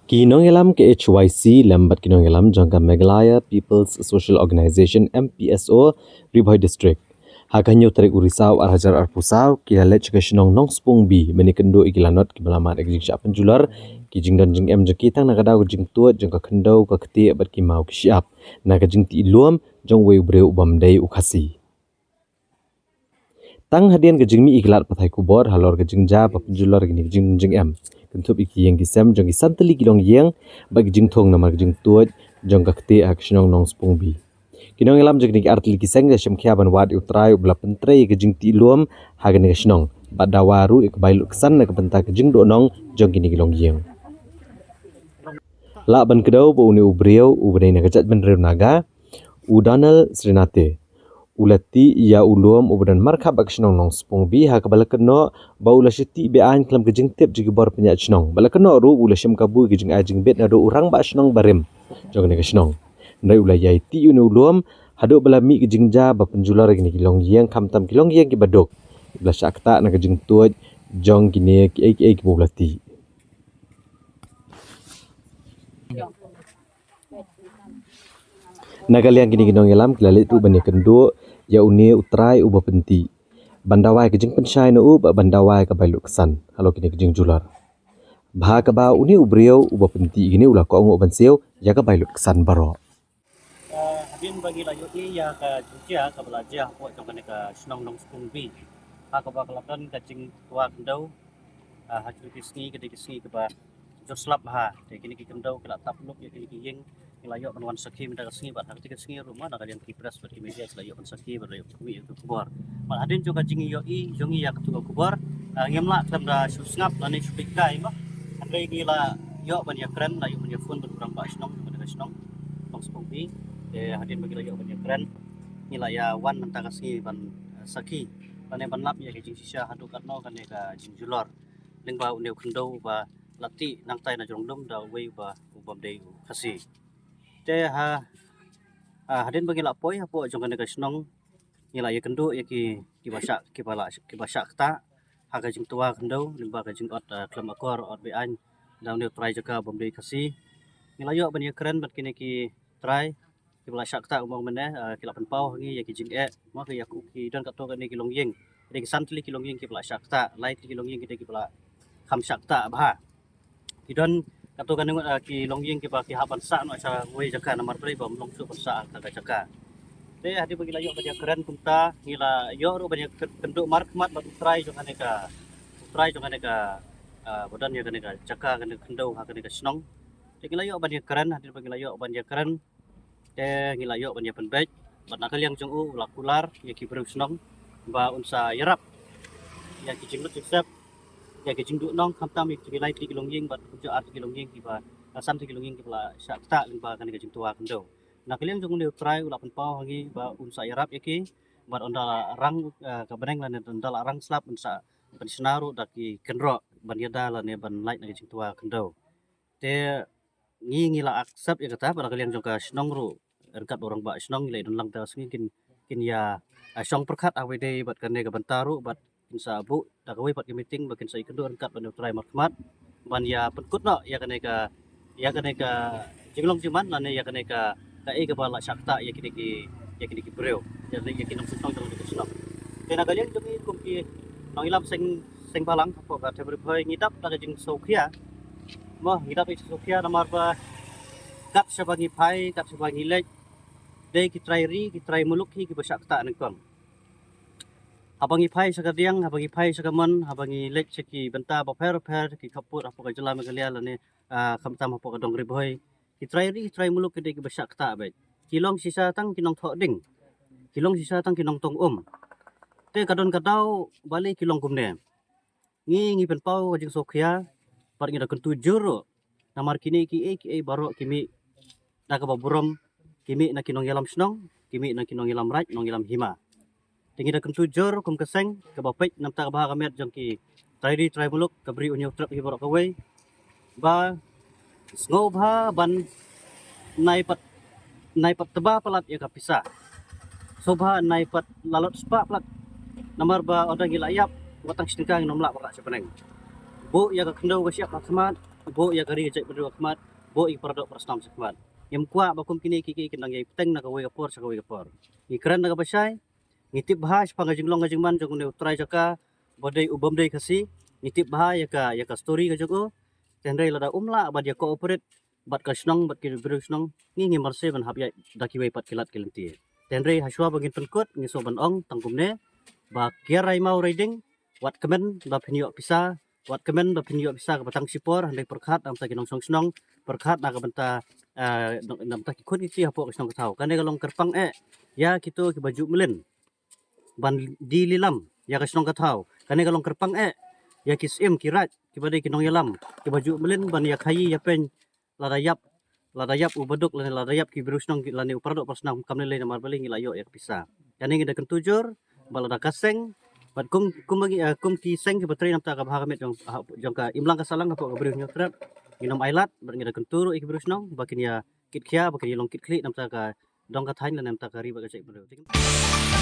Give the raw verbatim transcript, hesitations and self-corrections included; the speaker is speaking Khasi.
Ki nongïalam ka H Y C lem bad ki nongïalam jong ka Meghalaya People's Social Organization, M P S O, Ri Bhoi District, ha ka hynñiew tarik u Risaw ar hajar arphew saw ki la leit sha ka shnong Nongspung B ban ïakynduh ïa ki lanot kiba la mad ïa ka jingshah pynjulor, ki jingdon jingem jong ki tang na ka daw ka jingtuid jong ka khyndew, ka ktieh bad ki maw ki shyiap na ka jingtih lum jong uwei u briew u bym dei u Khasi. Tang hadien ka jingmih ïa ki lad pathai khubor halor ka jingjia ba pynjulor ïa kine ki jingdon jingem, kynthup ïa ki ïing ki sem jong ki san tylli ki longïing bad ki jingthung namar ka jingtuid jong ka ktieh ha ka shnong Nongspung B. Ki nongïalam jong kine ki ar tylli ki seng ki la shim khia ban wad ïa u trai uba la pyntrei ïa ka jingtih lum ha kane ka shnong bad dawa ruh ïa ka bai lut ksan na ka bynta ka jingduhnong jong kine ki longïing. Lah ban kdew ba une u briew uba dei na ka jaitbynriew Naga, u Donald Srinath, u la tih ïa u lum uba don markhap ha ka shnong Nongspung B, ha kaba la kynnoh ba u la shu tih be-aiñ khlem ka jingtip jong ki bor pynïaid shnong. Ba la kynnoh ruh u la shim kabu ïa ka jingai jingbit naduh u rangbah shnong barim jong kane ka shnong. Hynrei u la ïai tih ïa une u lum haduh ba la mih ka jingjia ba pynjulor ïa kine ki longïing, khamtam ki longïing kiba duk, kiba la shah ktah na ka jingtuid jong kine kiei kiei kiba u la tih. Na ka liang kine ki nongïalam ki la leit ruh ban ïakynduh ïa une u trai uba pyntih, ban dawa ïa ka jingpynshai na u bad ban dawa ïa ka bai lut ksan halor kine ki jingjulor, bha kaba une u briew uba pyntih ïa kine u la kohnguh ban siew ïa ka bai lut ksan baroh. Ah, hadien ba ngi la ïohi ïa ka jingjia kaba la jia hapoh jong kane ka shnong Nongspung B, ha kaba ka la don ka jingtwa khyndew, ah, ha kine ki sngi, ka dei ki sngi kaba jot slap bha. Te kine ki khyndew ki la tap lup ïa kine ki ïing. Ngi la ïoh ban wan sakhi mynta ka sngi bad ha kata ka sngi ruh ma na ka liang ki press bad ki media ki la ïoh ban sakhi bad la ïoh ban ïohi ïa ka khubor. Bad hadien jong ka jingïohi jong ngi ïa katu ka khubor, ah, ngim lah khlem da shu sngap lane shu peit kai ma. Hynrei ngi la ïoh ban ïakren, la ïoh ban ïaphone bad u rangbah shnong jong kane ka shnong Nongspung B. Te hadien ba ngi la ïoh ban ïakren, ngi la ïa wan mynta ka sngi ban, eh, sakhi lane ban lap ïa ka jingshisha haduh katno kane ka jingjulor lyngba une u khyndew uba la tih nangtai na jrong lum da uwei uba u bym dei u Khasi. Te ha, ah, hadien ba ngi la poi hapoh jong kane ka shnong, ngi la ïakynduh ïa ki, kiba shah, kiba la, kiba shah ktah ha ka jingtwa khyndew lyngba ka jingot, ah, khlem akor, ot be-aiñ da une u trai jaka bym dei Khasi. Ngi la ïoh ban ïakren bad kine ki trai kiba la shah ktah, kumba mynne, ah, ki la pynpaw ha ngi ïa ki jingeh, ma, ki ïa ki don katto katne ki longïing. Dei ki san tylli ki longïing kiba la shah ktah, lai tylli ki longïing ki dei kiba la kham shah ktah bha. Ki don katto katne, ah, ki longïing kiba ki hap ban sah noh sha kawei jaka namar balei ba ym long shuh ban sah ha kata ka jaka. Te hadien ba ngi la ïoh ban ïakren kumta, ngi la ïoh ruh ban ïakynduh markhmat bad u trai jong kane ka, u trai jong kane ka, ah, ba don ïa kane ka jaka, kane ka khyndew ha kane ka shnong. Te ngi la ïoh ban ïakren, hadien ba ngi la ïoh ban ïakren, te ngi la ïoh ban ïa pynbeit bad na ka liang jong u la kular ïa ki briew shnong ba un sa ïarap ïa ki jinglut jingsep, ïa ki jingduhnong, khamtam ïa ki lai tylli ki longïing bad kumjuh ar tylli ki longïing kiba, ah, san tylli ki longïing kiba la shah ktah lyngba kane ka jingtwa khyndew. Na ka liang jong une u trai u la pynpaw ha ngi ba un sa ïarap ïa ki bad ynda la rang, ah, ka bneng lane ynda la rang slap un sa pynshna ruh da ki kynroh ban ïada lane ban lait na ka jingtwa khyndew. Te ngi, ngi la accept ïa kata, bad na ka liang jong ka shnong ruh ryngkat bad u rangbah shnong ngi la ïa don lang ta ka sngi kin, kin ïa, ah, shong pyrkhat ha kaba ïadei bad kane ka bynta ruh bad kin sa buh da kawei pat ka meeting ba kin sa ïakynduh ryngkat bad une u trai markhmat ban ïa pynkut noh ïa kane ka, ïa kane ka jinglong jingman lane ïa kane ka, kaei kaba la shah ktah ïa kine ki, ïa kine ki briew, ïa kine, ïa ki nongshong shnong jong kane ka shnong. Te na ka liang jong ngi kum ki nongïalam seng, seng balang hapoh ka Them Ri Bhoi ngi dap da ka jingsngewkhia. Mo, ngi dap da ka jingsngewkhia namar ba kat shaba ngi phai, kat shaba ngi leit, dei ki trai ri, ki trai muluk hi kiba shah ktah nyngkong. Haba ngi phai sha ka diang, haba ngi phai sha ka mon, haba ngi leit sha ki bynta bapher bapher, ki khappud hapoh ka jylla Meghalaya lane, ah, khamtam hapoh ka dong Ri Bhoi, ki trai ri, ki trai muluk ki dei kiba shah ktah beit. Ki long shisha tang ki nongthoh ding, ki long shisha tang ki nongtong um. Te ka don ka daw balei ki long kumne. Ngi, ngi pynpaw ka jingsngewkhia bad ngi da kyntu jur ruh namar kine kiei kiei baroh ki mih da kaba burom, ki mih na ki nongïalam shnong, ki mih na ki nongïalam raid, nongïalam hima. Te ngi da kyntu jur kum ka seng kaba peit na bynta ka bha ka miat jong ki trai ri trai muluk, ka Bri U Hynñiewtrep hi baroh kawei, ba sngewbha ban nai pat, nai pat tba palat ïa ka pisa. Sngewbha nai pat lalot spah palat. Namar ba ynda ngi la ïap, wat tang shi tyngka ngin ym lah ban rah sha bneng. Buh ïa ka khyndew ka shyiap ha khmat, Buh ïa ka ri ka jaitbynriew ha khmat, buh ïa ki paradoh parasnam sha khmat. Ngim kwah ba kum kine ki ki kin dang ïai bteng na kawei ka por sha kawei ka por. Ngi kren na kaba shai, ngi tip bha shaphang ka jinglong ka jingman jong une u trai jaka ba dei u bym dei Khasi. Ngi tip bha ïa ka, ïa ka story ka jong u. Te hynrei lada um lah bad ïa cooperate bad ka shnong bad ki briew shnong, ngi ngim marse ban hap ïaid da kiwei pat ki lad ki lynti. Te hynrei hashwa ba ngin pynkut, ngi sngewbha ban ong tang kumne ba ki rai maw rai ding, wat kmen ba phin ïoh pisa, wat kmen ba phin ïoh pisa kaba tang shipor, hynrei pyrkhat na ka bynta ki nongshong shnong, pyrkhat na ka bynta, eh, na ka bynta ki khun ki kti hapoh ka shnong ka thaw. Kane ka long kyrpang eh ïa kito kiba ju mlien ban die lilam ïa ka shnong ka thaw. Kane ka long kyrpang eh ïa ki syiem ki raid kiba dei ki nongïalam kiba ju mlien ban ïa khaïi ïa peiñ, lada ïap, lada ïap u baduk lane lada ïap ki briew shnong ki, lane u paradoh parasnam kam lei lei namar balei ngi la ïoh ïa ka pisa. Kane ngi da kyntu jur ba lada ka seng bad kum, kum ba ngi, eh, kum ki seng kiba trei na ka bynta ka bha ka miat jong, ah, jong ka imlang ka sahlang hapoh ka Bri u Hynñiewtrep, ngin ym ailad bad ngi da kyntu ruh ïa ki briew shnong ba kin ïa kitkhia, ba kin ïa long kitkhlieh na ka bynta ka dong ka thaiñ lane na ka bynta ka ri bad ka jaitbynriew.